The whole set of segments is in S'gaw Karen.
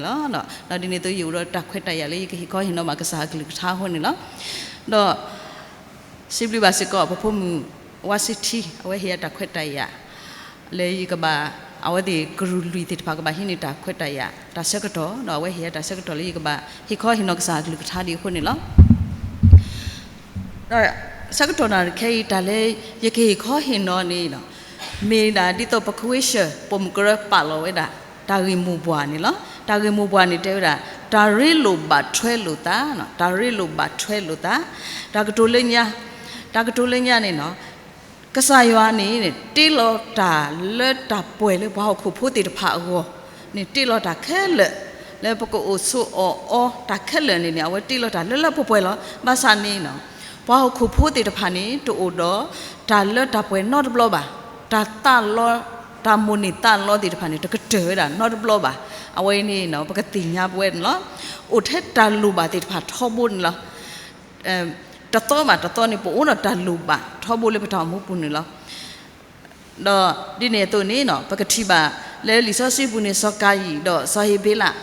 လီၤ. ဒီးဒ်န့ၣ်အသိး ယအိၣ်ဒီးတၢ်ခွဲးတၢ်ယာ်လၢယကဟ့ၣ်ခီဟ့ၣ်နီၤဘၣ်ကစၢ်အကလုၢ်ကထါအဃိန့ၣ်လီၤ. ဒီး စံးဘျုးဘၣ်စ့ၢ်ကီး ပဖိမုၣ် ဝါစ့ထံ အဝဲဟ့ၣ်ယၤတၢ်ခွဲးတၢ်ယာ် လၢယကဘၣ် အဝဲသ့ၣ်ကရူၢ်လွံၢ်သ့ၣ်တဖၣ်ကဘၣ်ဟံးန့ၢ်တၢ်ခွဲးတၢ်ယာ် တၢ်ဆၢကတီၢ် ဒီးအဝဲဟ့ၣ်ယၤတၢ်ဆၢကတီၢ်လၢယကဘၣ်ဟ့ၣ်ခီဟ့ၣ်နီၤကစၢ်အကလုၢ်ကထါဒ်အဃိန့ၣ်လီၤ. ဒီးဆၢကတီၢ်နၣ်ရံၣ်ခဲအံၤ တၢ်လၢယကဟ့ၣ်ခီဟ့ၣ်နီၤန့ၣ် မ့ၢ်ဒၣ်ဒ်သိးပခွ့ဆၢၣ် ပိာ်မုၣ်ကရၢပာ်လီၤဝဲဒၣ် တၢ်ဂ့ၢ်မိၢ်ပှၢ်န့ၣ်လီၤ. တၢ်ဂ့ၢ်မိၢ်ပှၢ်န့ၣ်တဲဝဲဒၣ် တၢ်ရ့လိာ်ဘၣ်ထွဲလိာ်သး, တၢ်ရ့လိာ်ဘၣ်ထွဲလိာ်သး, တၢ်ကတိၤလၢညါ, တၢ်ကတိၤလၢညါန့ၣ် ကစၢ်ယွၤန့ၣ် တ့လီၤတၢ်လၢတၢ်ပှဲၤလၢပှၤဟီၣ်ခိၣ်ဖိသ့ၣ်တဖၣ်အဂီၢ်န့ၣ် တ့လီၤတၢ်ခဲလၢာ် လၢပကအိၣ်ဆိးအီၣ်အီတၢ်ခဲလၢာ်န့ၣ်န့ၣ် အဝဲတ့လီၤတၢ်လၢလၢပှဲၤပှဲၤလီၤ. ဘၣ်ဆၣ်န့ၣ် ပှၤဟီၣ်ခိၣ်ဖိသ့ၣ်တဖၣ်န့ၣ် တအိၣ်ဒီးတၢ်လၢတၢ်ပှဲၤနီတဘျီဘၣ်. တၢ်သးလီ, တၢ်မိၣ်န့ၢ်သးလီသ့ၣ်တဖၣ်န့ၣ် တကတၢၢ်ဝဲဒၣ်နီတဘျီဘၣ်. အဝဲအံၤန့ၣ် ပကသ့ၣ်ညါပဝဲန့ၣ်လီၤ. အိၣ်ထဲတၢ်လိၣ်ဘၣ်သ့ၣ်တဖၣ်ထီဘိန့ၣ်လီၤ. တသီဘၣ်တသီန့ၣ် ပအိၣ်ဒီးတၢ်လိၣ်ဘၣ်ထီဘိလၢပတၢ်အိၣ်မူပူၤန့ၣ်လီၤ. ဒီးဒ်န့ၣ်အသိးန့ၣ် ပကထံၣ်ဘၣ်လၢလံာ်စီဆှံပူၤန့ၣ် စီၤကၤယံၣ်ဒီးစီၤဟ့းဘ့လး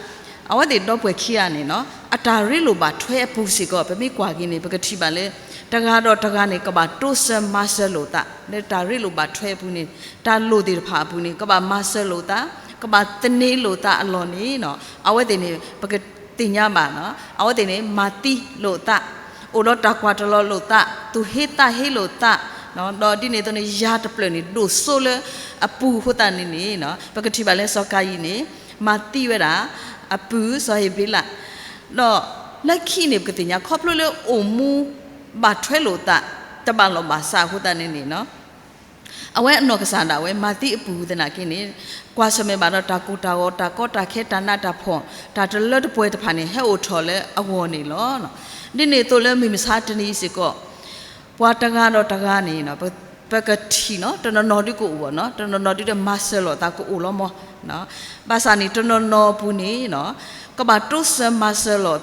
အဝဲသ့ၣ်ဒီပုၢ်ဝဲၢ်ခံဂၤန့ၣ် အတၢ်ရ့လိာ်ဘၣ်ထွဲအပူၤစ့ၢ်ကီး ပမ့ၢ်ကွၢ်က့ၤန့ၣ် ပကထံၣ်ဘၣ်လၢ တဂၤဒီးတဂၤန့ၣ် ကဘၣ်တိစၢၤမၤစၢၤလိာ်သး လၢတၢ်ရ့လိာ်ဘၣ်ထွဲအပူၤန့ၣ် တၢ်လိၣ်သ့ၣ်တဖၣ်အပူၤန့ၣ် ကဘၣ်မၤစၢၤလိာ်သး ကဘၣ်သန့ၤလိာ်သးအလီၢ်န့ၣ် အဝဲသ့ၣ်န့ၣ် ပကသ့ၣ်ညါဘၣ် အဝဲသ့ၣ်န့ၣ် မၤသံလိာ်သး, အိၣ်ဒီးတၢ်ကွၢ်တလီၤလိာ်သး, သူၣ်ဟ့သးဟ့လိာ်သး, ဒီးဒ်န့ၣ်အသိးန့ၣ် ယၤတဖျၢၣ်န့ၣ် ဒိၣ်စိလၢအပူၤအဃိသတးန့ၣ်န့ၣ် ပကထံၣ်ဘၣ်လၢစီၤကၤယံၣ်န့ၣ် မၤသံဝဲဒၣ် အပုၢ်စီၤဟ့းဘ့လး, ဒီးလၢခံန့ၣ် ပကသ့ၣ်ညါ ခီဖျိလၢအိၣ်မူဘၣ်ထွဲလိာ်သး တဘၣ်လီၢ်ဘၣ်စးအဃိသတးန့ၣ်န့ၣ် အဝဲအနီၢ်ကစၢ်ဒၣ်ဝဲ မၤသံအပုၢ်သနာ်က့န့ၣ် ကွၢ်ဆၢၣ်မဲာ်ဘၣ်ဒီးတၢ်ကိၢ်တၢ်ဂီၤ တၢ်ကီတၢ်ခဲ တၢ်နးတၢ်ဖှီၣ် တၢ်တလၢတပှဲၤတဖၣ်န့ၣ် ဟဲအိၣ်ထီၣ်လၢအဂီၢ်န့ၣ်လီၤ. ဒ်န့ၣ်အသိးလၢမုၢ်မဆါတနံၤအံၤစ့ၢ်ကီး ပှၤတဂၤဒီးတဂၤန့ၣ် ပကထံၣ်နီၤ တနီၤနီၤဒုကအိၣ်ဘၣ်နီၤ တနီၤနီၤဒုဒီးမၤစၢၤလိာ်သးကအိၣ်လီၤမး, ဘၣ်ဆၣ်န့ၣ် တနီၤနီၤအပူၤန့ၣ် ကဘၣ်တိစၢၤမၤစၢၤလိာ်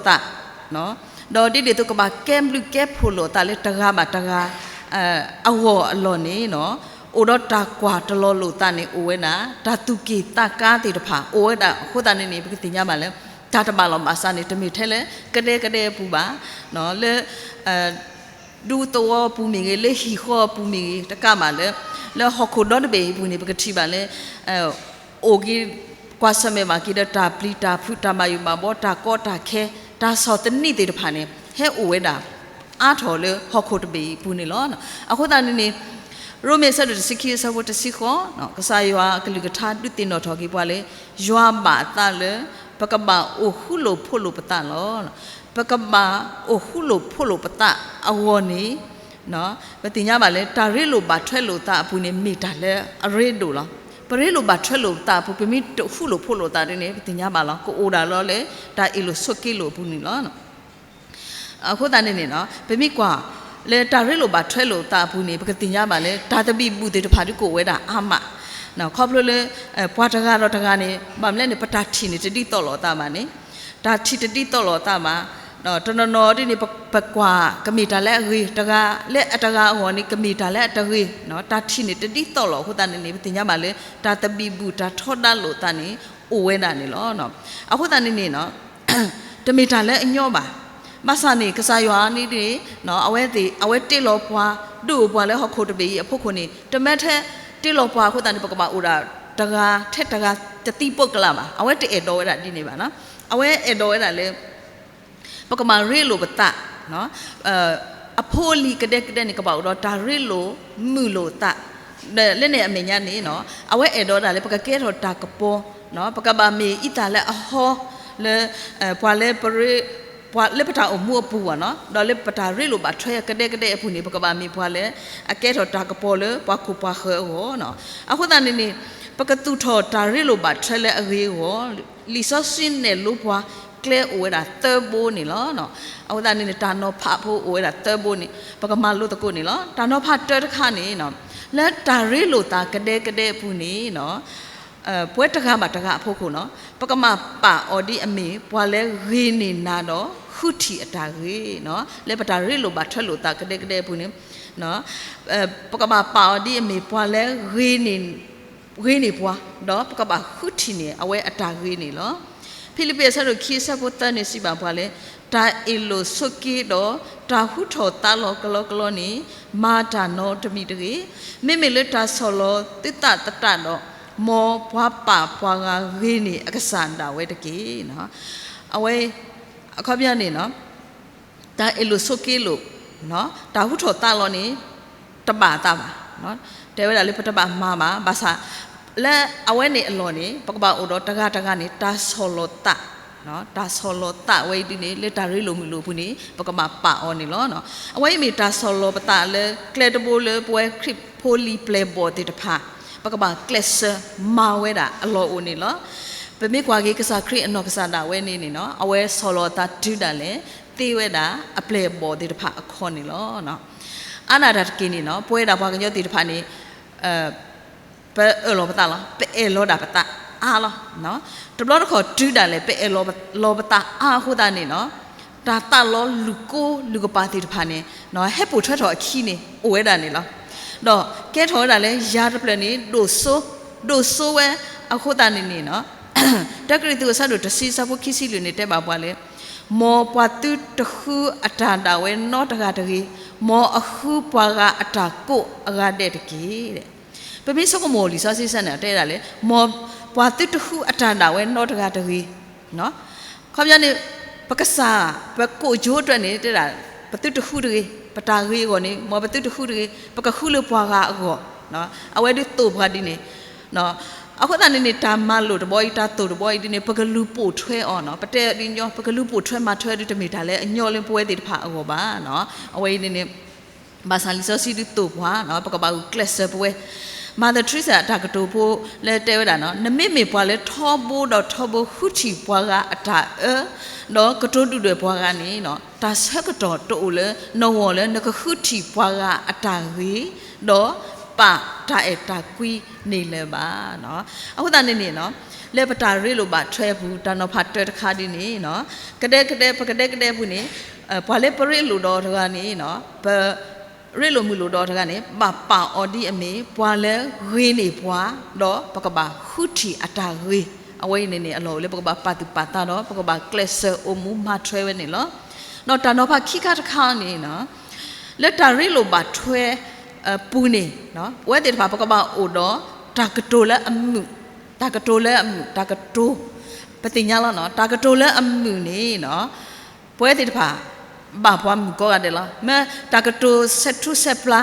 သး ဒီးဒ်န့ၣ်အသိးကဘၣ်ကဲဘျုးကဲဖှိၣ်လိာ်သးလၢတဂၤဘၣ်တဂၤ အဂီၢ်အလီၢ်န့ၣ် အိၣ်ဒီးတၢ်ကွၢ်တလီၤလိာ်သးန့ၣ်အိၣ်ဝဲဒၣ် တၢ်သူၣ်က့ၣ်သးကါသ့ၣ်တဖၣ်အိၣ်ဝဲဒၣ်အဃိသတးန့ၣ်န့ၣ် ပကသ့ၣ်ညါဘၣ်လၢ တၢ်တဘၣ်လီၢ်ဘၣ်စးန့ၣ် တမ့ၢ်ထဲလၢကဒဲကဒဲအပူၤဘၣ်, လၢ ဒူသဝီအပူၤမ့ၢ်ဂ့ၤ လၢဟံၣ်ဃီအပူၤမ့ၢ်ဂ့ၤ တကးဘၣ်လၢ လၢဟီၣ်ခိၣ်ဒီတဘ့ၣ်အပူၤန့ၣ် ပကထံၣ်ဘၣ်လၢ အိၣ်က့ၤ ကွၢ်ဆၢၣ်မဲာ်ဘၣ်က့ၤဒီးတၢ်ပျံၤတၢ်ဖုး တၢ်ဘၣ်ယိၣ်ဘၣ်ဘှီ တၢ်ကီတၢ်ခဲ တၢ်ဆီၣ်သနံးသ့ၣ်တဖၣ်န့ၣ် ဟဲအိၣ်ဝဲဒၣ် အါထီၣ်လၢဟီၣ်ခိၣ်တဘ့ၣ်အံၤအပူၤန့ၣ်လီၤ. အဃိသတးန့ၣ်န့ၣ် ရိမ့ၤအဆၢဒိၣ်တဆံခံအဆၢဖိတဆံဃိး ကစၢ်ယွၤအကလုၢ်ကထါဒုးသ့ၣ်နီၣ်ထီၣ်က့ၤပှၤလၢ ယွၤဘၣ်အသးလၢ ပကဘၣ်အိၣ်ဃူလိာ်ဖိးလိာ်ပသးလီၤ. ပကဘၣ်အိၣ်ဃူလိာ်ဖိးလိာ်ပသးအဂီၢ်န့ၣ် ပသ့ၣ်ညါဘၣ်လၢ တၢ်ရ့လိာ်ဘၣ်ထွဲလိာ်သးအပူၤန့ၣ် မ့ၢ်တၢ်လၢအရ့ဒိၣ်လီၤ. ပရ့လိာ်ဘၣ်ထွဲလိာ်သးအပူၤ ပမ့ၢ်တဃူလိာ်ဖိးလိာ်သးဒ်န့ၣ် ပသ့ၣ်ညါဘၣ်လီၤ ကအိၣ်ဒၣ်လီၤလၢ တၢ်အ့ၣ်လိာ်ဆိးက့လိာ်အပူၤန့ၣ်လီၤ. အဃိသတးန့ၣ်န့ၣ် ပမ့ၢ်ကွၢ်လၢတၢ်ရ့လိာ်ဘၣ်ထွဲလိာ်သးအပူၤန့ၣ် ပကသ့ၣ်ညါဘၣ်လၢ တၢ်သဘံၣ်ဘုၣ်သ့ၣ်တဖၣ်ဒုးကအိၣ်ဝဲဒၣ်အါမး ခီဖျိလၢ ပှၤတဂၤဒီးတဂၤန့ၣ် ဘၣ်မနုၤလဲၣ်န့ၣ် ပတၢ်ထံၣ်န့ၣ် တဒ်သိးလိာ်သးဘၣ်န့ၣ် တၢ်ထံၣ်တဒ်သိးလိာ်သးဘၣ်. တနီၤနီၤဒ်န့ၣ် ပကွၢ်ကမ့ၢ်တၢ်လၢအဂ့ၤ တဂၤလၢအတဂၤအဂီၢ်န့ၣ် ကမ့ၢ်တၢ်လၢအတဂ့ၤ တၢ်ထံၣ်န့ၣ်တဒ်သိးလိာ်အဃိသတးန့ၣ်န့ၣ် ပသ့ၣ်ညါဘၣ်လၢ တၢ်သဘံၣ်ဘုၣ်တၢ်ထီဒါလိာ်သးန့ၣ် အိၣ်ဝဲဒၣ်န့ၣ်လီၤ. အဃိသတးန့ၣ်န့ၣ် တမ့ၢ်တၢ်လၢအညီဘၣ်. ဘၣ်ဆၣ်န့ၣ် ကစၢ်ယွၤန့ၣ် အဝဲသ့ၣ် အဝဲတ့လီၤပှၤ ဒုးအိၣ်ပှၤလၢဟီၣ်ခိၣ်တဘ့ၣ်အံၤအဖီခိၣ်န့ၣ် တမ့ၢ်ထဲတ့လီၤပှၤအဃိသတးန့ၣ် ပကဘၣ်အိၣ်ဒၣ်တဂၤထဲတဂၤတသံပိးကလးဘၣ်. အဝဲတအဲၣ်ဒိးဝဲဒၣ်ဒ်န့ၣ်ဘၣ်နီၤ. အဝဲအဲၣ်ဒိးဝဲဒၣ်လၢ ပကဘၣ်ရ့လိာ်ပသး အဖိအလံၤကဒဲကဒဲန့ၣ် ကဘၣ်အိၣ်ဒီးတၢ်ရ့လိာ်မုာ်လိာ်သး လၢန့ၣ်အမဲာ်ညါန့ၣ် အဝဲအဲၣ်ဒိးဝဲဒၣ်လၢ ပကကဲထီၣ်တၢ်ကပီၤ ပကဘၣ်မ့ၢ်အံသၣ်လၢအဟီ လၢ ပှၤလၢပရ့ ပှၤလၢပတၢ်အိၣ်မူအပူၤဘၣ်နီၤ ဒီးလၢပတၢ်ရ့လိာ်ဘၣ်ထွဲကဒဲကဒဲအပူၤန့ၣ် ပကဘၣ်မ့ၢ်ပှၤလၢ အကဲထီၣ်တၢ်ကပီၤလၢပှၤခိၣ်ပှၤဃၢၤအဂီၢ်နီၤ. အဃိသတးန့ၣ်န့ၣ် ပကသူၣ်ထီၣ်တၢ်ရ့လိာ်ဘၣ်ထွဲလၢအဂ့ၤအဂီၢ် လံာ်စီဆှံနဲၣ်လိပှၤကျဲအိၣ်ဝဲဒၣ်သၢဘိန့ၣ်လီၤ. အဃိသတးန့ၣ်န့ၣ် တၢ်နီၤဖးဖိအိၣ်ဝဲဒၣ်သၢဘိန့ၣ် ပကမၤလိသကိးန့ၣ်လီၤ. တၢ်နီၤဖးတၢတခါန့ၣ် လၢတၢ်ရ့လိာ်သးကဒဲကဒဲအပူၤန့ၣ် ပဝဲတဂၤဘၣ်တဂၤအဖီခိၣ်နီၤ ပကမၤပာ်အီၤဒ်အမ့ၢ် ပှၤလၢဂ့ၤန့ၢ်နၤဒီးဃုထံၣ်အတၢ်ဂ့ၤနီၤ လၢပတၢ်ရ့လိာ်ဘၣ်ထွဲလိာ်သးကဒဲကဒဲအပူၤန့ၣ် ပကဘၣ်ပာ်အီၤဒ်အမ့ၢ် ပှၤလၢ ဂ့ၤန့ၢ်ပှၤ ဒီးပကဘၣ်ဃုထံၣ်န့ၢ်အဝဲအတၢ်ဂ့ၤန့ၣ်လီၤ. ဖံလံးပံးအဆၢဒိၣ်ခံအဆၢဖိသၢန့ၣ်စံးဘၣ်ပှၤလၢ တၢ်အ့ၣ်လိာ်ဆိးက့ဒီး တၢ်ဟူထီၣ်သါလီၤကလီကလီန့ၣ် မၤတၢ်နီတမံၤတဂ့ၤ. မ့မ့ၢ်လၢတၢ်ဆီၣ်လီၤသုသးသတးဒီး မ်ပှၤပာ်ပှၤဂၤဂ့ၤန့ၢ်အကစၢ်ဒၣ်ဝဲတက့ၢ်. အဝဲ အခီပညီန့ၣ် တၢ်အ့ၣ်လိာ်ဆိးက့လိာ်, တၢ်ဟူထီၣ်သါလီၤန့ၣ် တဘၣ်အသးဘၣ်. တဲဝဲဒၣ်လၢပတဘၣ်မၤဘၣ်, ဘၣ်ဆၣ် လၢအဝဲန့ၣ်အလီၢ်န့ၣ် ပကဘၣ်အိၣ်ဒီးတဂၤတဂၤန့ၣ် တၢ်ဆီၣ်လီၤသး, တၢ်ဆီၣ်လီၤသးဝဲအံၤဒ်န့ၣ် လၢတၢ်ရ့လိာ်မုာ်လိာ်အပူၤန့ၣ် ပကဘၣ်ပာ်အီၤန့ၣ်လီၤ. အဝဲအံၤမ့ၢ်တၢ်ဆီၣ်လီၤပသးလၢကျဲတဘိလၢပဝဲခရံာ်ဖိလံၤပျဲၢ်ဘီၣ်သ့ၣ်တဖၣ် ပကဘၣ်ကျဲးစၢးမၤဝဲဒၣ်အလီၢ်အိၣ်န့ၣ်လီၤ. ပမ့ၢ်ကွၢ်က့ၤကစၢ်ခရံာ်အနီၢ်ကစၢ်ဒၣ်ဝဲန့ၣ်န့ၣ် အဝဲဆီၣ်လီၤအသးတုၤဒၣ်လဲာ် သ့ဝဲဒၣ်အပျဲၢ်အဘီၣ်သ့ၣ်တဖၣ်အခီန့ၣ်လီၤ. အါန့ၢ်တၢ်တက့ၢ်န့ၣ် ပဝဲဒၣ်ပှၤကညီသ့ၣ်တဖၣ်န့ၣ် ပအၢၣ်လီၤပသးလီၤ, ပအဲၣ်လီၤဒၣ်ပသးအါလီၤ. တဘျီတခီၣ်တုၤဒၣ်လဲာ် ပအဲၣ်လီၤပသးအါအဃိသတးန့ၣ် တၢ်သးလီၤလုၢ်ကိလုၢ်ကပၤသ့ၣ်တဖၣ်န့ၣ် ဟဲပိာ်ထွဲထီၣ်အခံန့ၣ် အိၣ်ဝဲဒၣ်န့ၣ်လီၤ. ဒီးကဲထီၣ်ဝဲဒၣ်လၢယၤတဖျၢၣ်န့ၣ် ဒိၣ်စိ ဒိၣ်စိဝဲအဃိသတးန့ၣ်န့ၣ် တၢကရံၣ်သူးအဆၢဒိၣ်တဆံအဆၢဖိခံဆံလွံၢ်န့ၣ်တဲဘၣ်ပှၤလၢ မ်ပှၤသုတဃုအတၢ်ဒၣ်ဝဲနီတဂၤတဂ့ၤ, မ်အဃုပှၤဂၤအတၢ်ကိးအဂၤဒဲးတက့ၢ်. ပမ့ၢ်ဆိကမိၣ်လံာ်စီဆှံစၢ်န့ၣ် တဲဒၣ်လၢ မ်ပှၤသုတဃုအတၢ်ဒၣ်ဝဲနီတဂၤတဂ့ၤ. ခီပညီန့ၣ် ပကစၢ် ပကိၣ်ကၠိတဖၣ်န့ၣ် တဲဒၣ် ပသုတဃုတဂ့ၤ, ပတၢ်ဂ့ၤအဂီၢ်န့ၣ် မ်ပသုတဃုတဂ့ၤ, ပကဃုလၢပှၤဂၤအဂီၢ်, အဝဲဒုးသိၣ်ပှၤဒ်န့ၣ် အဃိသတးန့ၣ်န့ၣ် တၢ်မၤလိာ်တဘီအံၤ တၢ်သိၣ်တဘီအံၤဒ်န့ၣ် ပကလူၤပိာ်ထွဲအီၤ, ပတဲဒ်ညီ ပကလူၤပိာ်ထွဲမၤထွဲဒ်တမ့ၢ်တၢ်လၢအညီလၢပဝဲသ့ၣ်တဖၣ်အဂီၢ်ဘၣ်. အဝဲအံၤန့ၣ်န့ၣ် ဘၣ်ဆၣ်လံာ်စီဆှံဒုးသိၣ်ပှၤ ပကဘၣ်ဂုာ်ကျဲးစၢးပဝဲ Mother Teresa အတၢ်ကတိၤဖိလၢတဲဝဲဒၣ် နမ့မ့ၢ်ပှၤလၢထီဘိဒီးထီဘိဃုထံၣ်ပှၤဂၤအတၢ်အၢ ဒီးကတိၤဒုၣ်ဒွဲၣ်ပှၤဂၤန့ၣ် တၢ်ဆၢကတီၢ်တအိၣ်လၢနဂီၢ်လၢနကဃုထံၣ်ပှၤဂၤအတၢ်ဂ့ၤ ဒီးပာ်တၢ်အဲၣ်တၢ်ကွံန့ၣ်လၢၤဘၣ်. အဃိသတးန့ၣ်န့ၣ် လၢပတၢ်ရ့လိာ်ဘၣ်ထွဲအပူၤ တၢ်နီၤဖးတၢတခါဒ်န့ၣ် ကဒဲကဒဲ ပကဒဲကဒဲအပူၤန့ၣ် ပှၤလၢပရ့လိာ်ဒီးတဂၤန့ၣ် ပ ရ့လိာ်မုာ်လိာ်ဒီးတဂၤန့ၣ် ဘၣ်ပာ်အီၤဒ်အမ့ၢ် ပှၤလၢဂ့ၤန့ၢ်ပှၤ ဒီးပကဘၣ်ဃုထံၣ်အတၢ်ဂ့ၤ, အဝဲအံၤန့ၣ်န့ၣ် အလီၢ်အိၣ်လၢပကဘၣ်ပာ်သူၣ်ပာ်သးဒီး ပကဘၣ်ကျဲးစၢးအိၣ်မူမၤထွဲဝဲန့ၣ်လီၤ. ဒီးတၢ်နီၤဖးခံခါတခါန့ၣ် လၢတၢ်ရ့လိာ်ဘၣ်ထွဲပူၤန့ၣ် ပဝဲသ့ၣ်တဖၣ် ပကဘၣ်အိၣ်ဒီး တၢ်ကတိၤလၢအမုာ်, တၢ်ကတိၤလၢအမုာ်, တၢ်ကတိၤ, ပသ့ၣ်ညါလီၤ တၢ်ကတိၤလၢအမုာ်န့ၣ် ပဝဲသ့ၣ်တဖၣ် ဘၣ်ပှၤမုာ်ကိးဂၤဒဲးလီၤ. မ့ၢ်တၢ်ကတိၤဆဲးထူဆဲးပျါ,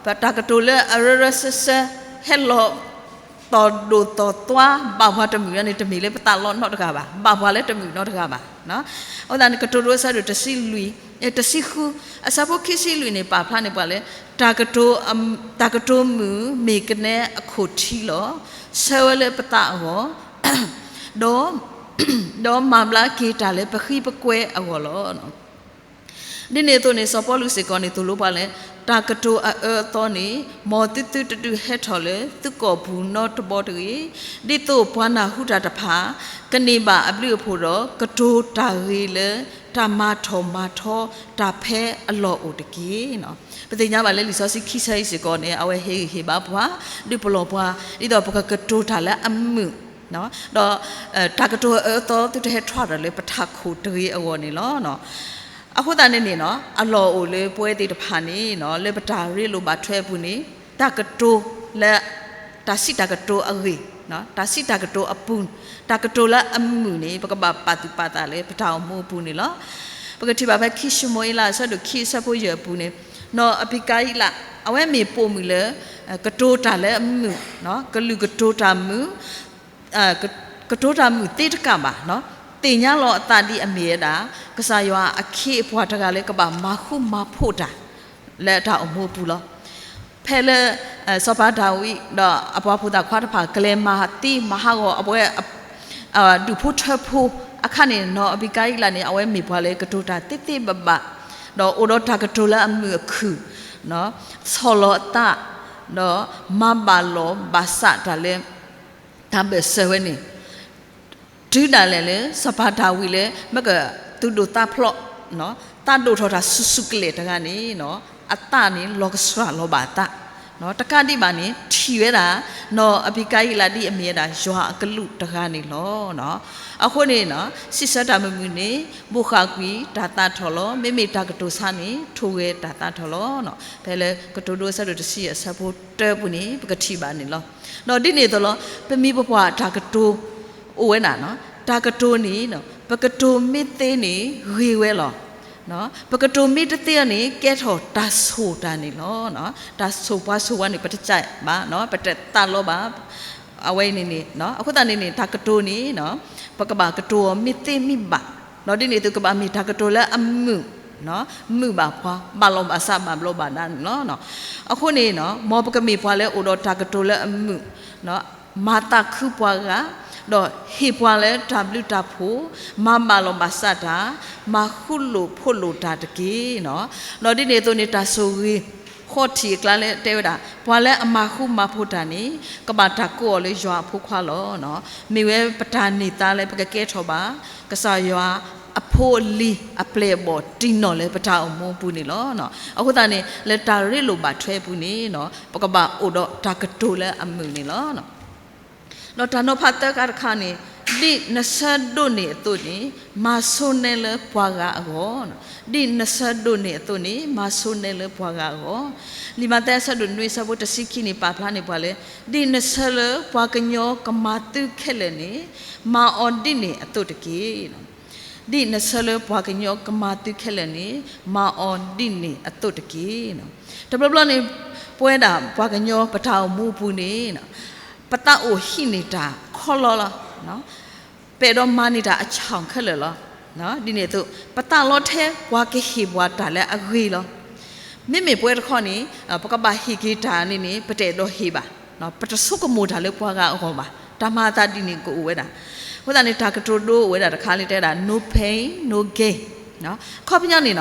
ပတၢ်ကတိၤလၢအရၢရၢစၢၢ်စၢ် ဟဲလီၤသီၣ်ဒိၣ်သီၣ်သွါ ဘၣ်ပှၤတမုာ်န့ၣ် တမ့ၢ်လၢပသးလီနီတဂၤဘၣ်, ဘၣ်ပှၤလၢတမုာ်နီတဂၤဘၣ်. အဃိသတးန့ၣ် ကတိၤဒိအဆၢဒိၣ်တဆံလွံၢ်, တဆံဃု, အဆၢဖိခံဆံလွံၢ်န့ၣ် ပာ်ဖျါန့ၢ်ပှၤလၢ တၢ်ကတိၤ, တၢ်ကတိၤမုာ်မ့ၢ်ကနဲအခိၣ်ထံလီၤ. ဆၢဝဲလၢပသးအဂီၢ် ဒီး, ဒီးမၤဘျါက့ၤတၢ်လၢပဃံပကွဲအဂီၢ်လီၤ. ဒ်န့ၣ်အသိးန့ၣ် စီၤပီလူးစ့ၢ်ကီးန့ၣ် သိၣ်လိပှၤလၢ တၢ်ကတိၤအအၢအသီန့ၣ် မ်သုသုတဒုးဟဲထီၣ်လၢသုကိာ်ပူၤနီတဘီတဂ့ၤ. ဒ်သိးပှၤနၢ်ဟူတၢ်တဖၣ် ကန့ၢ်ဘၣ်အဘျုးအဖှိၣ်ဒီး ကတိၤတၢ်ဂ့ၤလၢ တၢ်မၤထီၣ်မၤထီတၢ်ဖဲအလီၢ်အိၣ်တက့ၢ်. ပသ့ၣ်ညါဘၣ်လၢလံာ်စီဆှံခံဆၢအံၤစ့ၢ်ကီးန့ၣ် အဝဲဟ့ၣ်ဂံၢ်ဟ့ၣ်ဘါပှၤ, ဒုးပလီၢ်ပှၤ, ဒ်သိးပကကတိၤတၢ်လၢအမုာ်, ဒီး တၢ်ကတိၤအအၢအသီသုတဟဲထီၣ်ဒီးလၢပထးခိၣ်တဂ့ၤအဂီၢ်န့ၣ်လီၤ. အဃိသတးန့ၣ်န့ၣ် အလီၢ်အိၣ်လၢပဝဲသ့ၣ်တဖၣ်န့ၣ် လၢပတၢ်ရ့လိာ်ဘၣ်ထွဲအပူၤန့ၣ် တၢ်ကတိၤလၢ တၢ်စံးတၢ်ကတိၤအဂ့ၢ်, တၢ်စံးတၢ်ကတိၤအပူၤ, တၢ်ကတိၤလၢအမုာ်န့ၣ် ပကဘၣ်ပာ်သူၣ်ပာ်သးလၢပတၢ်အိၣ်မူအပူၤန့ၣ်လီၤ. ပကထံၣ်ဘၣ်ဖဲခံၡမူၤအ့လးအဆၢဒိၣ်ခံအဆၢဖိယဲၢ်အပူၤန့ၣ် နီၢ်အဘံကၤအံလး အဝဲမ့ၢ်ပိာ်မုၣ်လၢ ကတိၤတၢ်လၢအမုာ်, ကလုၢ်ကတိၤတၢ်မုာ် ကတိၤတၢ်မုာ်သ့တကးဘၣ်, သ့ၣ်ညါလီၤအသးဒ်အမ့ၢ်ဝဲဒၣ် ကစၢ်ယွၤအခ့အပှၤတဂၤလၢကဘၣ်မၤဃူမၤဖိးတၢ် လၢတၢ်အိၣ်မူအပူၤလီၤ. ဖဲလၢ စီၤပၤဒၤဝံးဒီးအပှၤဖိသၣ်ခွါတဖၣ် ကလဲၤမၤသံမၤဟးဂီၤအဝဲ ဒူၣ်ဖိထၢဖိအခါန့ၣ် နီၢ်အဘံကၤအံလးန့ၣ် အဝဲမ့ၢ်ပှၤလၢကတိၤတၢ်သ့သ့ဘၣ်ဘၣ်, ဒီးအိၣ်ဒီးတၢ်ကတိၤလၢအမုာ်အခုၣ်, ဆီၣ်လီၤအသး, ဒီးမၤဘၣ်လီၤဘၣ်စးတၢ်လၢ တၢ်ဘၢၣ်စၢၤဝဲန့ၣ် တုၤဒၣ်လဲာ်လၢ စီၤပၤဒၤဝံးလၢ မ့ၢ်ကသူၣ်ဒိၣ်သးဖျိး, သးဒိၣ်ထီၣ်တၢ်ဆူၣ်ဆူၣ်ကလဲာ်တဂၤန့ၣ် အသးန့ၣ်လီၤကဆှၣ်လီၤဘၣ်အသး, တကးဒံးဘၣ်န့ၣ် ထံၣ်ဝဲဒၣ် နီၢ်အဘံကၤယံလးဒ်အမ့ၢ်ဝဲဒၣ် ယွၤအကလူးတဂၤန့ၣ်လီၤ. အဃိန့ၣ် စံးဆၢတၢ်မုာ်မုာ်န့ၣ် ဘိးဃာ်ကွံာ်တၢ်သးထီၣ်လီၤ. မ့မ့ၢ်တၢ်ကတိၤဆါန့ၣ် ထိၣ်ဂဲၤတၢ်သးထီၣ်လီၤ. ဖဲလၢကတိၤဒိအဆၢဒိၣ်တဆံအဆၢဖိတၢပူၤန့ၣ် ပကထံၣ်ဘၣ်န့ၣ်လီၤ. ဒီးဒ်န့ၣ်အသိးလီၤ ပမ့ၢ်ပပှၤတၢ်ကတိၤ အိၣ်ဝဲဒၣ် တၢ်ကတိၤန့ၣ် ပကတိၤမ့ၢ်သ့န့ၣ်ဂ့ၤဝဲလီၤ. ပကတိၤမ့ၢ်တသ့န့ၣ် ကဲထီၣ်တၢ်ဆိၣ်တၢ်န့ၣ်လီၤ. တၢ်ဆိၣ်ပှၤဆိၣ်ဝဲန့ၣ် ပတကးဘၣ် ပတသးလီဘၣ်. အဝဲအံၤန့ၣ်န့ၣ် အဃိသတးန့ၣ်န့ၣ် တၢ်ကတိၤန့ၣ် ပကဘၣ်ကတိၤအီၤမ့ၢ်သ့မ့ၢ်ဘၣ်. ဒီးဒ်န့ၣ်အသိးကဘၣ်မ့ၢ်တၢ်ကတိၤလၢအမုာ် မုာ်ဘၣ်ပှၤ ဘၣ်လီၤဘၣ်စးဘၣ်ဘျီးဘၣ်ဒါန့ၣ်လီၤ. အဃိန့ၣ် မ်ပကမ့ၢ်ပှၤလၢအိၣ်ဒီးတၢ်ကတိၤလၢအမုာ် မၤသးခုပှၤဂၤ ဒီးဟ့ၣ်ပှၤလၢတၢ်ဘျုးတၢ်ဖှိၣ်, မၤဘၣ်လီၤဘၣ်စးတၢ်, မၤဃူလိာ်ဖိးလိာ်တၢ်တက့ၢ်. ဒီးဒ်န့ၣ်အသိးန့ၣ် တၢ်ဆိၣ်ဂ့ၤ ဃီထံးအကျါလၢတဲဝဲဒၣ် ပှၤလၢအမၤဃူမၤဖိးတၢ်န့ၣ် ကဘၣ်တၢ်ကိးအီၤလၢယွၤအဖိခွါလီၤ. မ့ၢ်ဝဲပတၢ်န့ၢ်သါလၢပကကဲထီၣ်ဘၣ် ကစၢ်ယွၤအဖိအလံၤအပျဲၢ်အဘီၣ်တံၢ်နီၢ်လၢပတၢ်အိၣ်မူအပူၤန့ၣ်လီၤ. အဃိသတးန့ၣ် လၢတၢ်ရ့လိာ်ဘၣ်ထွဲအပူၤန့ၣ် ပကဘၣ်အိၣ်ဒီးတၢ်ကတိၤလၢအမုာ်န့ၣ်လီၤ. ဒီးတၢ်နီၤဖးသၢခါတခါန့ၣ် ဒ်နဆၢဒိးန့ၢ်အသိးန့ၣ် မၤဆိနဲလၢပှၤဂၤအဂီၢ်, ဒ်နဆၢဒိးန့ၢ်အသိးန့ၣ် မၤဆိနဲလၢပှၤဂၤအဂီၢ်. လံာ်မးသဲအဆၢဒိၣ်နွံအဆၢဖိတဆံခံန့ၣ် ပာ်ဖျါန့ၢ်ပှၤလၢ ဒ်နဆၢလၢပှၤကညီကမၤသုခဲလၢာ်န့ၣ် မၤအီၤဒ်န့ၣ်အသိးတက့ၢ်. ဒ်နဆၢလၢပှၤကညီကမၤသုခဲလၢာ်န့ၣ် မၤအီၤဒ်န့ၣ်အသိးတက့ၢ်. တဘျီဘျီန့ၣ် ပဝဲဒၣ်ပှၤကညီပတၢ်အိၣ်မူအပူၤန့ၣ် ပသးအိၣ်ဟံးန့ၢ်တၢ်ခီလီလီၤ. ပအဲၣ်ဒိးမၤန့ၢ်တၢ်အဆၣ်ခဲလၢာ်လီၤ. ဒ်န့ၣ်အသိး ပသးလီထဲပှၤကဟ့ၣ်ပှၤတၢ်လၢအဂ့ၤလီၤ. မ့မ့ၢ်ပဝဲတခီန့ၣ် ပကဘၣ်ဟ့ၣ်က့ၤတၢ်န့ၣ်န့ၣ် ပတအဲၣ်ဒိးဟ့ၣ်ဘၣ်. ပတဆိကမိၣ်တၢ်လၢပှၤဂၤအဂီၢ်ဘၣ်. တၢ်မၤအသးဒ်န့ၣ်ကအိၣ်ဝဲဒၣ်. အဃိသတးန့ၣ် တၢ်ကတိၤဒိအိၣ်ဝဲဒၣ်တခါလၢတဲဝဲဒၣ် no pain, no gain. အခီပညီန့ၣ်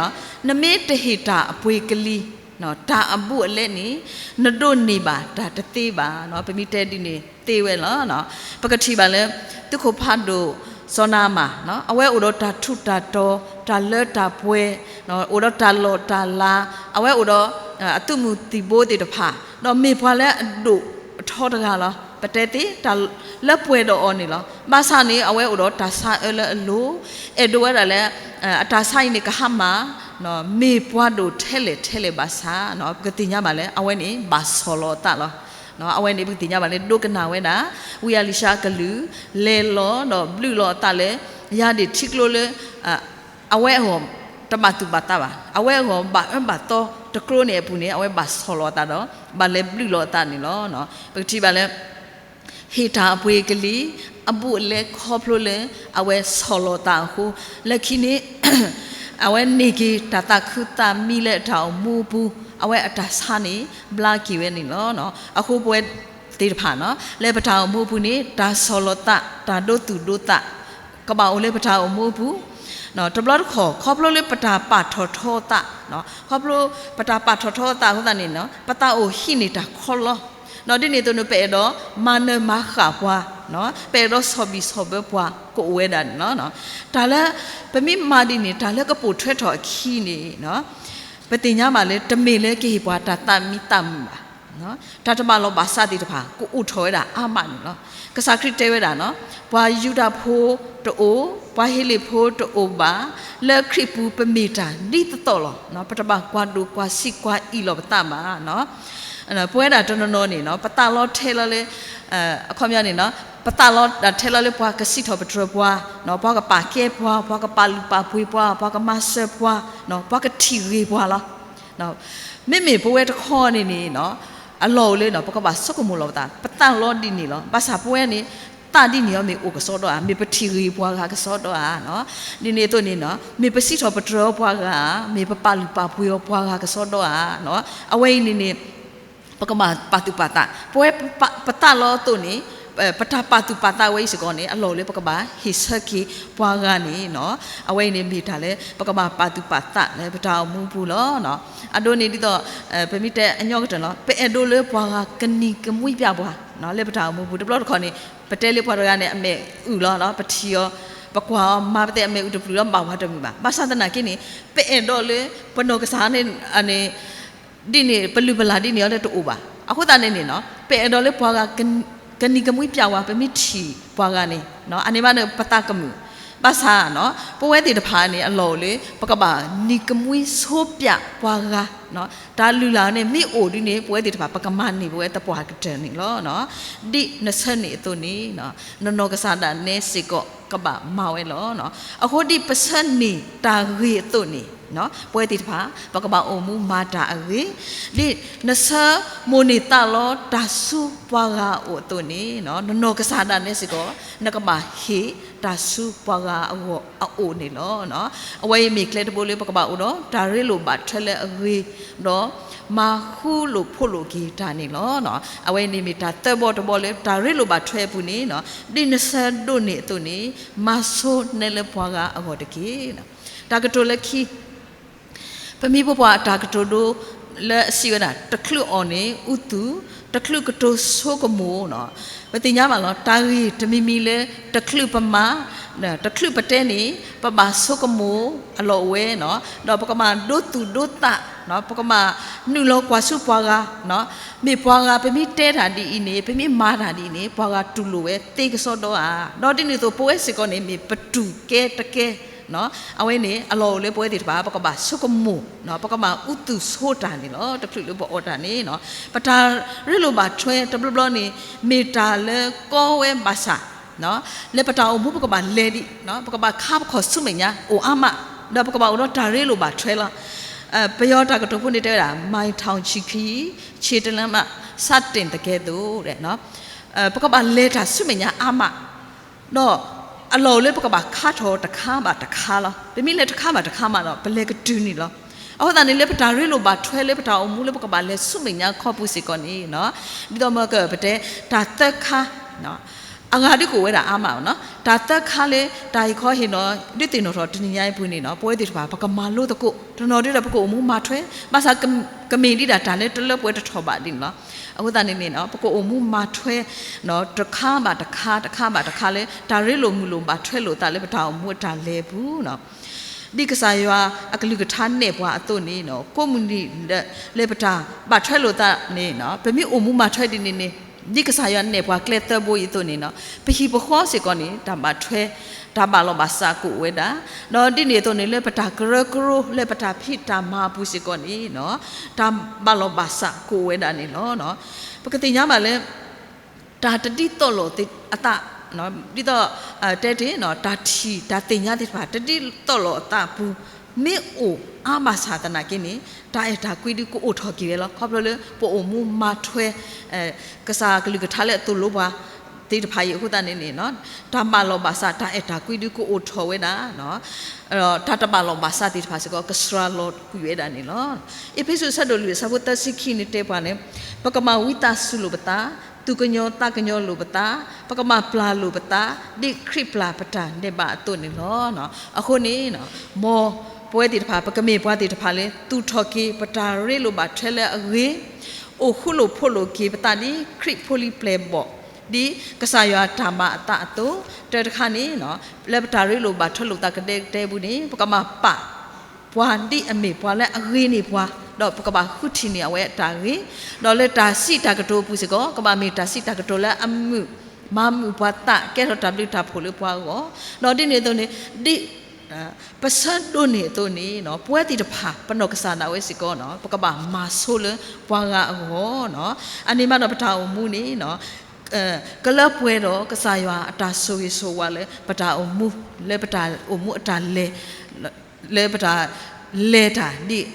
နမ့ၢ်တဟ့ၣ်တၢ်အပှ့ၤကလံၤ တၢ်အဘူးအလဲန့ၣ် နဒိးန့ၢ်ဘၣ်တၢ်တသ့ဘၣ်. ပမ့ၢ်တဲဒ်န့ၣ်သ့ဝဲလီၤ. ပကထံၣ်ဘၣ်လၢ သုးခိၣ်ဖးဒိၣ်စီၤနၤအမၣ် အဝဲအိၣ်ဒီးတၢ်ထူးတၢ်တီၤ တၢ်လၢတၢ်ပှဲၤ အိၣ်ဒီးတၢ်လီၢ်တၢ်လၤ အဝဲအိၣ်ဒီး အသုးမုၢ်သံၣ်ဘိသ့ၣ်တဖၣ် ဒီးမ့ၢ်ပှၤလၢအဒိၣ်အထီတဂၤလီၤ. ပတဲသ့ တၢ်လၢပှဲၤဒီးအီၤန့ၣ်လီၤ. ဘၣ်ဆၣ်န့ၣ် အဝဲအိၣ်ဒီးတၢ်ဆါအၢလၢအလိၤ အဲၣ်ဒိးဝဲဒၣ်လၢ အတၢ်ဆါအံၤန့ၣ်ကဟါမၢ် မ့ၢ်ပှၤဒိၣ်ထဲလဲၣ်ထဲလဲၣ်ဘၣ်ဆၣ် ပကသ့ၣ်ညါဘၣ်လၢ အဝဲန့ၣ်ဘၣ်ဆီၣ်လီၤအသးလီၤ. အဝဲန့ၣ်ပကသ့ၣ်ညါဘၣ်လၢ ဒိကနၣ်ဝဲဒၣ် ဝံအလံၤၡါအကလုၢ် လဲၤလီၤဒီးဘျုးလီၤအသးလၢ ယၤဒ့ၣ်ထံကျိလၢ အဝဲအဂီၢ်တဘၣ်သူၣ်ဘၣ်သးဘၣ်. အဝဲအဂီၢ်ဘၣ်အၢဘၣ်သီတကျိန့ၣ်အပူၤန့ၣ် အဝဲဘၣ်ဆီၣ်လီၤအသးဒီး ဘၣ်လဲၤဘျုးလီၤအသးန့ၣ်လီၤ. ပကထံၣ်ဘၣ်လၢ ဟ့ၣ်တၢ်အပှ့ၤကလံၤ အဘူးအလဲခီဖျိလၢ အဝဲဆီၣ်လီၤသးအဃိ လၢခံန့ၣ် အဝဲန့ၢ်က့ၤတၢ်သးခုသးမံလၢအတၢ်အိၣ်မူအပူၤ အဝဲအတၢ်ဆါန့ၣ် ဘျါက့ၤဝဲန့ၣ်လီၤ. အဃိပဝဲသ့ၣ်တဖၣ် လၢပတၢ်အိၣ်မူအပူၤန့ၣ် တၢ်ဆီၣ်လီၤသး တၢ်ဒိသူၣ်ဒိသး ကဘၣ်အိၣ်လၢပတၢ်အိၣ်မူအပူၤ တဘျီတခီၣ် ခီဖျိလၢပတၢ်ပာ်ထီၣ်ထီအသး ခီဖျိပတၢ်ပာ်ထီၣ်ထီအသးအဃိသတးန့ၣ် ပသးအိၣ်ဟံးန့ၢ်တၢ်ခီလီ ဒ်န့ၣ်အသိးန့ၣ် ပအဲၣ်ဒိးမၤနၢၤမၤဃၣ်ပှၤ ပအဲၣ်ဒိးဆီၣ်ဘံၣ်ဆီၣ်ဘၢပှၤကအိၣ်ဝဲဒၣ်န့ၣ်လီၤ. တၢ်လၢ ပမ့ၢ်မၤဒ်န့ၣ် တၢ်လၢကပိာ်ထွဲထီၣ်အခံန့ၣ် ပသ့ၣ်ညါဘၣ်လၢ တမ့ၢ်လၢကဟ့ၣ်ပှၤတၢ်သးမံသးမုာ်ဘၣ်. တၢ်တဘၣ်လီၤဘၣ်စးသ့ၣ်တဖၣ် ကအိၣ်ထီၣ်ဝဲဒၣ်အါမးန့ၣ်လီၤ. ကစၢ်ခရံာ်တဲဝဲဒၣ် ပှၤယူဒၤဖိတအိၣ်, ပှၤဟ့လ့ၣ်ဖိတအိၣ်ဘၣ်, လၢခရံာ်ပူၤပမ့ၢ်တၢ်ဒ်သိးသိးလီၤ. ပတဘၣ်ကွၢ်ဒိၣ်ကွၢ်ဆံးကွၢ်အံၣ်လီၤပသးဘၣ်. ပဝဲဒၣ်တနီၤနီၤန့ၣ် ပသးလီထဲလီၤလၢ အခီပညီန့ၣ် ပသးလီထဲလီၤလၢပှၤကစံးထီၣ်ပတြၢၤပှၤ, ပှၤကပာ်ကဲပှၤ, ပှၤကပာ်လုၢ်ပာ်ပှ့ၤပှၤ, ပှၤကမၤစၢၤပှၤ, ပှၤကထံၣ်ဂ့ၤပှၤလီၤ. မ့မ့ၢ်ပဝဲတခီန့ၣ်န့ၣ် အလီၢ်အိၣ်လၢ ပကဘၣ်ဆိကမိၣ်လီၤပသး, ပသးလီဒ်န့ၣ်လီၤ. ဘၣ်ဆၣ်ပဝဲန့ၣ် သးဒ်န့ၣ်အီၤမ့ၢ်အိၣ်ကစီဒီဧါ, မ့ၢ်ပထံၣ်ဂ့ၤပှၤဂၤကစီဒီဧါ. ဒ်န့ၣ်အသိးန့ၣ် မ့ၢ်ပစံးထီၣ်ပတြၢၤပှၤဂၤဧါ, မ့ၢ်ပပာ်လုၢ်ပာ်ပှ့ၤအီၤပှၤဂၤကစီဒီဧါ. အဝဲအံၤန့ၣ်န့ၣ် ပကဘၣ်ပာ်သူၣ်ပာ်သး, ပဝဲပသးလီအသိးန့ၣ် ပတၢ်ပာ်သူၣ်ပာ်သးဝဲအံၤစ့ၢ်ကီးန့ၣ် အလီၢ်အိၣ်လၢပကဘၣ်ဟ့ၣ်ဆၢက့ၤပှၤဂၤန့ၣ်လီၤ. အဝဲအံၤန့ၣ်မ့ၢ်တၢ်လၢ ပကဘၣ်ပာ်သူၣ်ပာ်သးလၢပတၢ်အိၣ်မူပူၤလီၤ. အဒိန့ၣ်ဒ်သိး ပမ့ၢ်တဲအညီကတၢၢ်လီၤ, ပအဲၣ်ဒိးလၢပှၤဂၤကနံၤကမှံပျၢ်ပှၤ လၢပတၢ်အိၣ်မူပူၤ. တဘျီတခီၣ်န့ၣ် ပတဲလၢပှၤတဂၤန့ၣ် အမဲာ်အုၣ်လီၤ, ပထံၣ်အီၤ ပကွၢ်အီၤ မၤပသဲးအမဲာ်အုၣ်တပျုာ်လီၤ ဘၣ်ဝါတမုာ်ဘၣ်. ဘၣ်ဆၣ်သနာ်က့န့ၣ် ပအဲၣ်ဒိးလၢပနီၢ်ကစၢ်န့ၣ် ဒ်န့ၣ် ပလုၢ်ပလၢ်ဒ်န့ၣ်အီၤလၢတအိၣ်ဘၣ်. အဃိသတးန့ၣ်န့ၣ် ပအဲၣ်ဒိးလၢပှၤဂၤ ကနံၤကမှံပျဲဝဲ ပမ့ၢ်ထံၣ်ပှၤဂၤန့ၣ် အန့ၣ်ဘၣ်ဒီးပသးကမုာ်, ဘၣ်ဆၣ် ပဝဲသ့ၣ်တဖၣ်န့ၣ် အလီၢ်အိၣ်လၢ ပကဘၣ်နံၤကမှံဆိပျဲပှၤဂၤ, တၢ်လုၢ်လၢ်န့ၣ် မ့ၢ်အိၣ်ဒ်န့ၣ် ပဝဲသ့ၣ်တဖၣ် ပကမၤန့ၢ်ပဝဲသပှၢ်ကတၢၢ်န့ၣ်လီၤ. ဒ်နဆၢန့ၢ်အသိးန့ၣ် နနီၢ်ကစၢ်ဒၣ်နဲစ့ၢ်ကီး ကဘၣ်မၤဝဲလီၤ. အဃိဒ်ပဆၢန့ၢ်တၢ်ဂ့ၤအသိးန့ၣ် ပဝဲသ့ၣ်တဖၣ် ပကဘၣ်အိၣ်မူမၤတၢ်အဂ့ၤ, ဒ်နဆၢမိၣ်န့ၢ်သးလီတၢ်ဆူပှၤဂၤအအိၣ်အသိးန့ၣ် နနီၢ်ကစၢ်ဒၣ်နဲစ့ၢ်ကီး နကဘၣ်ဟ့ၣ်တၢ်ဆူပှၤဂၤအဂီၢ်အအိၣ်န့ၣ်လီၤ. အဝဲအံၤမ့ၢ်ကျဲတဘိလၢပကဘၣ်အိၣ်ဒီးတၢ်ရ့လိာ်ဘၣ်ထွဲလၢအဂ့ၤ, ဒီးမၤဃူလိာ်ဖိးလိာ်က့ၤတၢ်န့ၣ်လီၤ. အဝဲအံၤန့ၣ်မ့ၢ်တၢ်သၢဘီတဘီလၢတၢ်ရ့လိာ်ဘၣ်ထွဲအပူၤန့ၣ် ဒ်နဆၢဒိးန့ၢ်အသိးန့ၣ် မၤဆိနဲလၢပှၤဂၤအဂီၢ်တက့ၢ်. တၢ်ကတိၤလၢခံ ပမံၤဖိပှၢ်အတၢ်ကတိၤဒိ လၢအစံးဝဲဒၣ် တချုးအီၣ်န့ၣ် အူသူၣ်, တချုးကတိၤဆိကမိၣ်န့ၣ်, ပသ့ၣ်ညါဘၣ်လီၤ တၢ်ဂ့ၢ်တမံၤမံၤလၢ တချုးပမၤ တချုးပတဲန့ၣ် ပဘၣ်ဆိကမိၣ်အလီၢ်အိၣ်ဝဲ, ဒီးပကမၤဒိသူၣ်ဒိသး, ပကမၤနုာ်လီၤကွၢ်ဆူပှၤဂၤ, မ့ၢ်ပှၤဂၤပမ့ၢ်တဲတၢ်ဒ်အံၤန့ၣ် ပမ့ၢ်မၤတၢ်ဒ်အံၤန့ၣ် ပှၤဂၤတူၢ်လိာ်ဝဲသ့ကစီဒီဧါ. ဒီးဒ်န့ၣ်အသိး ပဝဲစ့ၢ်ကီးန့ၣ် မ့ၢ်ပတူၢ်ကဲတကဲ အဝဲန့ၣ် အလီၢ်အိၣ်လၢပဝဲသ့ၣ်တဖၣ် ပကဘၣ်ဆိကမိၣ်, ပကဘၣ်အူသူၣ်ဆိတၢ်န့ၣ်လီၤ. တချုးလၢပအီၣ်တၢ်န့ၣ် ပတၢ်ရ့လိာ်ဘၣ်ထွဲတဘျီဘျီန့ၣ် မ့ၢ်တၢ်လၢကီဝဲဘၣ်ဆၣ် လၢပတၢ်အိၣ်မူပကဘၣ်လဲၤဒံး, ပကဘၣ်ခါပခီၣ်ဆူမဲာ်ညါအိၣ်အါမး, ဒီးပကဘၣ်အိၣ်ဒီးတၢ်ရ့လိာ်ဘၣ်ထွဲလီၤ. ပယီၤတၢ်ကတိၤဖိန့ၣ်တဲဝဲဒၣ် မိုင်ထောင်ချီ ခြေတစ်လက်မှ စတင်သကဲသို့ ပကဘၣ်လဲၤတၢ်ဆူမဲာ်ညါအါမး, ဒီးအလီၢ်အိၣ်လၢပကဘၣ်ခါထီၣ်တခါဘၣ်တခါလီၤ. ပမ့ၢ်လဲၤတခါဘၣ်တခါမးဒီး ပလဲၤကတုၤန့ၣ်လီၤ. အဃိသတးန့ၣ် လၢပတၢ်ရ့လိာ်ဘၣ်ထွဲလၢပတၢ်အိၣ်မူလၢပကဘၣ်လဲၤဆူမဲာ်ညါခီပူၤစ့ၢ်ကီးန့ၣ် ဒ်သိးမ့ၢ်ကပတဲ တၢ်သၢခါ အဂၤဒုးကအိၣ်ဝဲဒၣ်အါမးန့ၣ်, တၢ်သၢခါလၢတၢ်အံၤခီဟ့ၣ်နီၤ ဒုးသ့ၣ်နီၣ်ထီၣ်တနံၤညါအံၤပူၤန့ၣ် ပဝဲသ့ၣ်တဖၣ် ပကမၤလိသကိး တနီၤဒုဒီး ပကအိၣ်မူမၤထွဲ ဘၣ်ဆၣ် ကမ့ၢ်ဒ်ဒၣ်တၢ်လၢတလၢပှဲၤတထီၣ်ဘးဒ်န့ၣ်လီၤ. အဃိသတးန့ၣ်န့ၣ် ပကအိၣ်မူမၤထွဲ တခါဘၣ်တခါ တခါဘၣ်တခါလၢ တၢ်ရ့လိာ်မုာ်လိာ်ဘၣ်ထွဲလိာ်သးလၢပတၢ်အိၣ်မူအတၢ်လဲၤအပူၤန့ၣ် ဒ်ကစၢ်ယွၤအကလုၢ်ကထါနဲၣ်ပှၤအသိးန့ၣ် ကိးမုၢ်နံၤ လၢပတၢ်ဘၣ်ထွဲလိာ်သးန့ၣ် ပမ့ၢ်အိၣ်မူမၤထွဲဒ်န့ၣ်န့ၣ် ဒ်ကစၢ်ယွၤနဲၣ်ပှၤကျဲသၢဘိအံၤအသိးန့ၣ် ပဟံၣ်ပဃီစ့ၢ်ကီးန့ၣ် တၢ်ဘၣ်ထွဲ တၢ်ဘၣ်လီၢ်ဘၣ်စးကအိၣ်ဝဲဒၣ်, ဒီးဒ်န့ၣ်အသိးန့ၣ် လၢပတၢ်ကရၢကရိ လၢပတၢ်ဖံးတၢ်မၤအပူၤစ့ၢ်ကီးန့ၣ် တၢ်ဘၣ်လီၢ်ဘၣ်စးကအိၣ်ဝဲဒၣ်န့ၣ်လီၤ. ပကသ့ၣ်ညါဘၣ်လၢ တၢ်တဒ်သိးလိာ်အသး ဒ်သိး တဲတ့ၢ် တၢ်ထံၣ်တၢ်သ့ၣ်ညါသ့ၣ်တဖၣ် တဒ်သိးလိာ်အသးအပူၤ မ့ၢ်အိၣ်အါဘၣ်ဆၣ်သနာ်က့န့ၣ် တၢ်အဲၣ်တၢ်ကွံဒုးကအိၣ်ထီၣ်က့ၤဝဲလီၤ. ခီဖျိလၢပအိၣ်မူမၤထွဲ ကစၢ်ကလုၢ်ကထါလၢအသိၣ်လိပှၤသ့ၣ်တဖၣ်အံၤအဃိသတးန့ၣ်န့ၣ် တၢ်ဘၣ်လီၢ်ဘၣ်စး တၢ်အဲၣ်တၢ်ကွံဒုးကအိၣ်ထီၣ်ဝဲဒၣ် တၢ်တဘၣ်လီၢ်ဘၣ်စးသ့ၣ်တဖၣ်စ့ၢ်ကီး ကစှၤလီၤကွံာ်ဝဲဒၣ်န့ၣ်လီၤ. အ့းဖ့းစူးအဆၢဒိၣ်လွံၢ်အဆၢဖိသၢဆံခံန့ၣ်တဲပှၤန့ၣ် ပကမၤဝံသးစူၤလိာ်ပသး, သူၣ်ကညီၤသးကညီၤလိာ်ပသး, ပကမၤပျၢ်လိာ်ပသး, ဒ်ခရံာ်ပျၢ်ပတၢ်ဒဲးဘးအသိးန့ၣ်လီၤ. အဃိန့ၣ် မ်ပဝဲသ့ၣ်တဖၣ် ပကမ့ၢ်ပှၤသ့ၣ်တဖၣ်လၢ သူၣ်ထီၣ်က့ၤပတၢ်ရ့လိာ်ဘၣ်ထွဲလၢအဂ့ၤ, အိၣ်ဃူလိာ်ဖိးလိာ်က့ၤပသးဒ်ခရံာ်ဖိလံၤပျဲၢ်ဘီၣ်, ဒ်ကစၢ်ယွၤတၢ်မၤအသးအသိး, တၢတခါန့ၣ် လၢပတၢ်ရ့လိာ်ဘၣ်ထွဲလိာ်သးကဒဲကတဲအပူၤန့ၣ် ပကမၤပာ် ပှၤဒ်အမ့ၢ်ပှၤလၢအဂ့ၤန့ၢ်ပှၤ, ဒီးပကဘၣ်ဃုထံၣ်န့ၢ်အဝဲအတၢ်ဂ့ၤ, ဒီးလၢတၢ်စံးတၢ်ကတိၤအပူၤစ့ၢ်ကီး ကဘၣ်မ့ၢ်တၢ်စံးတၢ်ကတိၤလၢအမုာ်, မၤမုာ်ပှၤသး ကဲထီၣ်တၢ်ဘျုးတၢ်ဖှိၣ်လၢပှၤအဂီၢ်, ဒီးဒ်န့ၣ်အသိးန့ၣ် ဒ် ပဆၢဒိးန့ၢ်အသိးန့ၣ် ပဝဲသ့ၣ်တဖၣ် ပနီၢ်ကစၢ်ဒၣ်ဝဲစ့ၢ်ကီး ပကဘၣ်မၤဆိလၢပှၤဂၤအဂီၢ်, အန့ၣ်မးဒီးပတၢ်အိၣ်မူန့ၣ် ကလၢပှဲၤဒီးကစၢ်ယွၤအတၢ်ဆိၣ်ဂ့ၤဆိၣ်ဝါလၢပတၢ်အိၣ်မူ, လၢပတၢ်အိၣ်မူအတၢ်လဲၤ, လၢပတၢ်လဲၤတၢ်ဒ်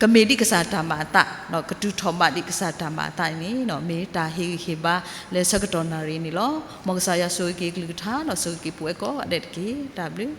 ကမ့ၢ်ဒ်ကစၢ်တၢ်မၤအသး, ကတုၤထီၣ်ဘးဒ်ကစၢ်တၢ်မၤအသးန့ၣ် မ့ၢ်တၢ်ဟ့ၣ်ဂံၢ်ဟ့ၣ်ဘါလၢဆၢကတီၢ်နၣ်ရံၣ်န့ၣ်လီၤ. မ်ကစၢ်ယွၤဆိၣ်ဂ့ၤက့ၤကလုၢ်ကထါ ဒီးဆိၣ်ဂ့ၤက့ၤပဝဲကိးဂၤဒဲးတက့ၢ်. တၢ်ဘျုး